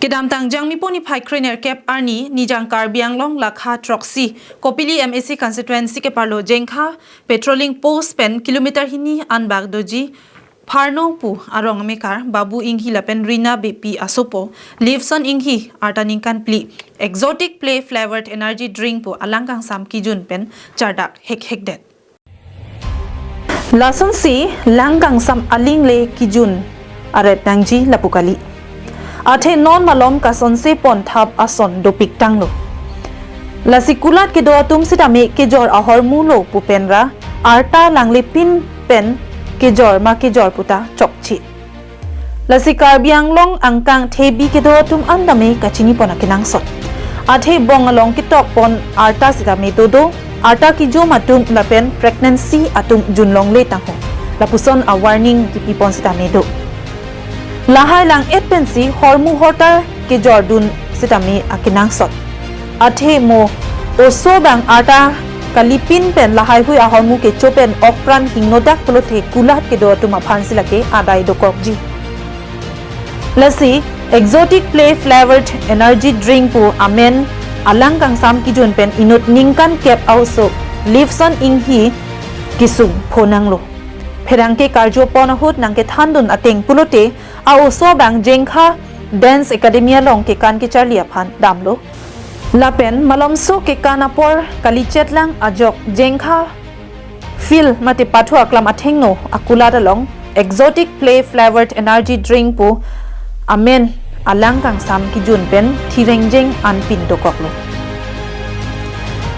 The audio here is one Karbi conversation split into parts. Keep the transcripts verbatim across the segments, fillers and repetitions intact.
Kedamtang Jangmipo niphai krenerkep arni Nijang Karbi Anglong lakha throksi Kopili M A C constituency keparlo Jengkha patrolling post pen kilometer hini anbak doji Pharno pu arong amekar Babu Inghi lapen Rina Beypi asopo Livson Inghi arta ningkan phli exotic play flavored energy drink pu alang kangsam kijun pen chardak hekhekdet. Lasonsi lang kangsam aling le kijun aret nangji lapu kali. Athe non malom kasonse ponthap ason dopik tanglo. Lasi kulat kedo atum sitame kejor ahormu lo pu penra arta langle pin pen kejor ma kejor puta chokche. Lasi Karbi Anglong angkang thebi kedo atum an tame kachini pon akenangsot. Athe bong along ketok pon arta sitame dodo, arta kijum atum lapen pregnancy atum junlongle tangho. Lapuson a warning kipi pon sitame do. Lahai lang et pensi hormu hortar kejordun sitame akenangsot. Athe mo oso bang arta kalipin pen lahai hui ahormu kecho pen okpran hingnodak pulote kulat kedo atum aphan si lake adai dokokji. Lasi exotic play flavored energy drink pu amen alang kangsam kijun pen inut ningkan kep a-oso Livson Inghi kisung phonanglo. Pherangke karjo pon ahut nangkethandun ateng pulote a-oso bang Jengkha Dance Academy along kekan kecharli aphan damlo. Lapen malomso kekan apor kalichetlang ajok Jengkha field mate pathu aklam athengno akulat along exotic play flavored energy drink pu amen alang kangsam kijun pen thirengjeng anpin dokoklo.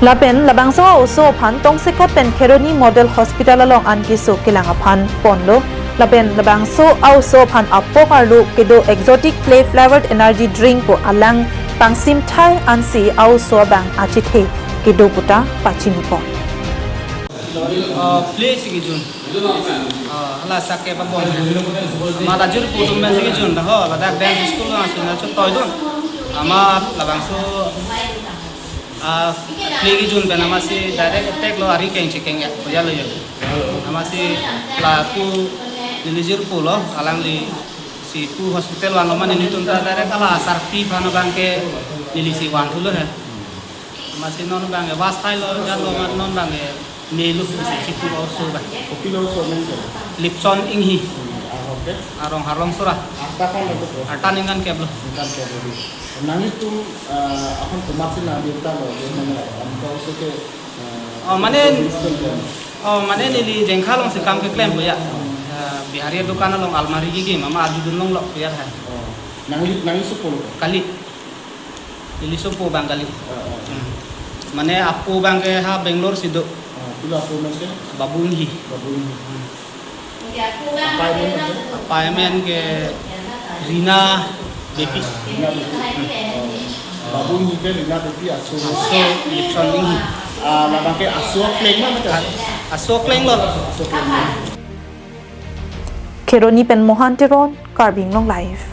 Lapen labangso a-oso aphan tongsekot pen Kheroni Model Hospital along an keso kelang aphan ponlo. Lapen labangso a-oso aphan apok arlo kedo exotic play flavored energy drink pu alang pangsim thai ansi a-oso abang achethe kedo puta pachini pon. Uh, play si kijun. Uh, hala sake pa bon. Ama lajir putum ben si kijun dah ho, ladak dance school na suna chu toy dun. Ama labangso, uh, play kijun pen ama si direct attack lo, ari keng chekeng ya, koya lo yo. Ama si lapu neli jirpo lo, alangli si pu hospital vanlo ma nelitum ta direct hala sarpi aphan abang ke neli si vanthulo he. Ama si non abang ke vas thailo, jan lo ma non abang ke melo si si pu a-oso abang. Kopilo oso amen ke? Livson Inghi. Hmm, arong ke? Arong Harlongsora. Arta kan lo ko? Arta ningkan kep lo. Ningkan kep lo. Nanglitum, eh, aphan komatsi nangdi ta lo, je mana, anka oso ke, eh, Oh, mane, Livson ke? Oh, mane neli Jengkha alongsi kam keklem pu ya. Eh, Bihari adukan along almari kiki, ama arjudun longlok pu ya ha. Oh. Nangli, nangli sopo lo? Kali. Neli sopo abang kali. Ah, ah. Hmm. Mane apo abang ke ha Bangalore si do. Ah, pilo apo amen ke? Babu Inghi. Babu Inghi. Hmm. Apa amen ke? Apa amen ke Rina Beypi. Rina Beypi. Oh. Babu Inghi ke Rina Beypi aso. Aso Livson Inghi. Ah, labang ke aso kleng ma mate? A-, aso kleng lo. Aso kleng lo. Kheroni pen Mohan Teron, Karbi Anglong Live.